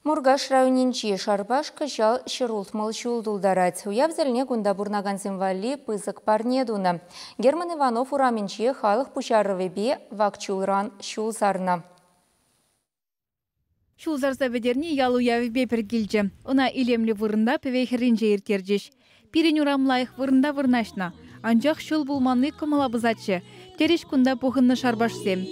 Муркаш районӗнчи Шарпаш кӑҫал 160 ҫул тултарать. Уяв тӗлне кунта пурӑнакансем валли пысӑк парне тунӑ. Герман Иванов урамӗнче халӑх пуҫарӑвӗпе вак чулран ҫул сарнӑ. Ҫул сарса пӗтерни ял уявӗпе пӗр килчӗ. Ӑна илемлӗ вырӑнта пӗве хӗрринче ирттерчӗҫ. Пирӗн урам лайӑх вырӑнта вырнаҫнӑ. Анчах ҫул пулманни кӑмӑла пӑсатчӗ, терӗҫ кунта пухӑннӑ шарпашсем.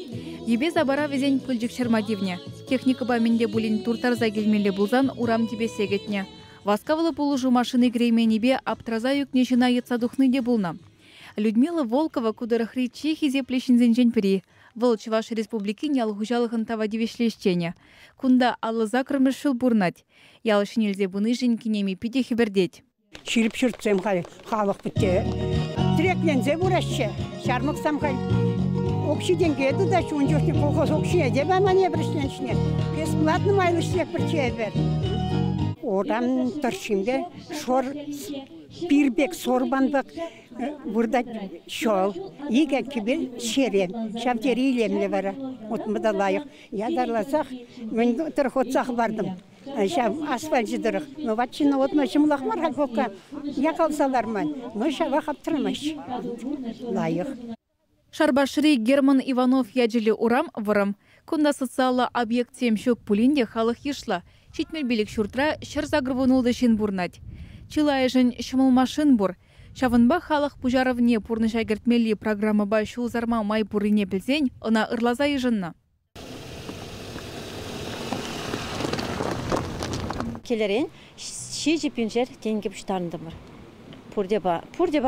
Йӗпе-сапара вӗсен пылчӑк ҫӑрма тивнӗ. Техникӑпа мӗн те пулин турттарса килмелле пулсан урам типессе кӗтнӗ. Васкавлӑ пулӑшу машини кӗрейменнипе аптраса ӳкнӗ ҫынна йӑтса тухни те пулнӑ. Людмила Волкова ку тӑрӑхри чи хисеплӗ ҫынсенчен пӗри. Вӑл Чӑваш Республикин ял хуҫалӑхӑн тава тивӗҫлӗ ӗҫченӗ. Кунта 58-мӗш ҫул пурӑнать. Ял ҫӗнелсе пынишӗн кинеми питӗ хӗпӗртет. Ҫирӗп ҫуртсем халь халӑх пӗтте тӗрекленсе пыраҫҫӗ. Ҫармӑксем халь укҫи-тенке тытаҫҫӗ. Ун чухне колхоз укҫине те паман эпир ӗҫленӗшне. Бесплатно майлӑ ӗҫлетпӗрччӗ эпир. Урам тӑршшинче шор пир пек сорпан пек выртать ҫӑл. Икӗ кӗпе ҫерем. Ҫав тери илемлӗ вара. Утма та лайӑх. Ятарласах мӗн тӑрӑх утса хӑпартӑм. Ҫав асфальчӗ тӑрӑх. Ну, ватчина утма ҫӑмӑлах мар халь пока. Якалса ларман. Но ҫавах аптӑрамасть. Лайӑх. Шарпашри Герман Иванов ячӗллӗ урам вӑрӑм. Кунта социаллӑ объектсем ҫук пулин те халӑх йышлӑ. 75 ҫуртра 186 ҫын пурӑнать. Чылайӑшӗн ҫӑмӑл машин пур. Ҫавӑнпа халӑх пуҫарӑвне пурнӑҫа кӗртмелли программӑпа ҫул сарма май пуррине пӗлсен ӑна ырласа йышӑннӑ. Килӗрен 7 пиншер тенкӗ пуҫтарӑнтӑмӑр. Пурте, пурте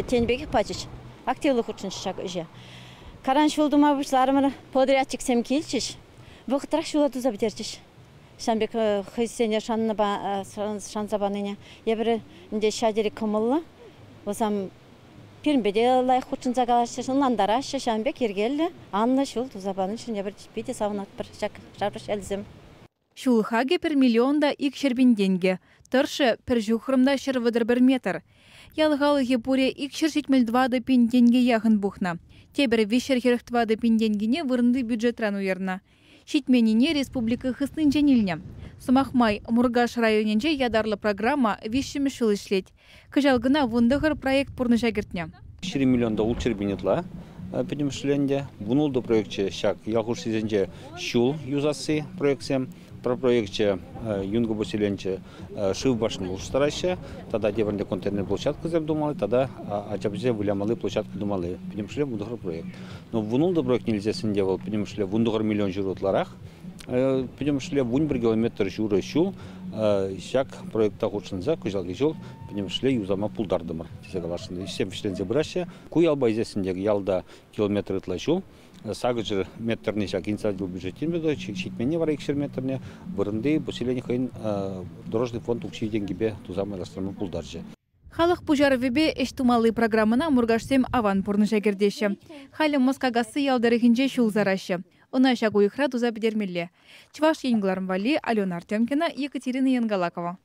тенӗ пекех пачӗҫ. Активлӑ хутшӑнчӗҫ ҫак ӗҫе. Каран ҫул тума пуҫларӑмӑр, подрядчиксем килчӗҫ. Вӑхӑтрах ҫула туса пӗтерчӗҫ. Ҫавӑн пек хӑйсене шанса панине. Эпир ӗнтӗ ҫав тери кӑмӑллӑ. Вӗсем пирӗнпе те лайӑх хутшӑнса калаҫҫӗ, ӑнлантараҫҫӗ. Ҫавӑн пек йӗркеллӗ, анлӑ ҫул туса панишӗн эпир питӗ савӑнатпӑр ҫак Шарпаш ялӗсем. Ҫул хакӗ 1 миллион та 200 пин тенкӗ. Тӑршшӗ пӗр ҫухрӑм та 131 метр. Ял халӑхӗ пурӗ 274 пин тенкӗ яхӑн пухнӑ. Тепӗр 344 пин тенкине вырӑнти бюджетран уйӑрнӑ. Ҫитменнине республика хыснинчен илнӗ. Сӑмах май, Муркаш районӗнче ятарлӑ программа 3-мӗш ҫул ӗҫлет. Кӑҫал кӑна 19 проект пурнӑҫа кӗртнӗ. 20 миллион та 600 пин ытла пӗтӗмӗшле ӗнтӗ. 16 проекчӗ ҫак ял хушшисенче ҫул юсасси проектсем. Пӗр проекчӗ Юнкӑ поселенче шыв башни улӑштараҫҫӗ. Тата тепӗр контейнер площадкӑсем тумалли тата ача-пӑча вылямалли площадка тумалли пӗтӗмӗшле 19 проект. Но 16 проектне илсессӗн те вӑл пӗтӗмӗшле 19 миллион ҫурӑ ытларах. Пӗтӗмӗшле 11 километр ҫурӑ ҫул ҫак проекта хутшӑнса кӑҫалхи ҫул пӗтӗмӗшле юсама пултартӑмӑр тесе каласшӑн. Ӗҫсем вӗҫленсе пыраҫҫӗ. Ку ялпа илсессӗн те ялта километр ытла ҫул. 800 метрне ҫак инициатива бюджетне ҫитменне вара 200 метрне вырӑнти поселени хӑйӗн дорожный фонд укҫи-тенкипе туса майлаштарма пултарчӗ. Халӑх пуҫарӑвӗпе ӗҫ тумалли программӑна Муркашсем аван пурнӑҫа кӗртеҫҫӗ. Халӗ Москакасси ял тӑрӑхӗнче ҫул сараҫҫӗ. Ӑна ҫак уйӑхра туса пӗтермелле. Чӑваш Ен кӑларӑм валли Алена Артемкина, Екатерина Янгалакова.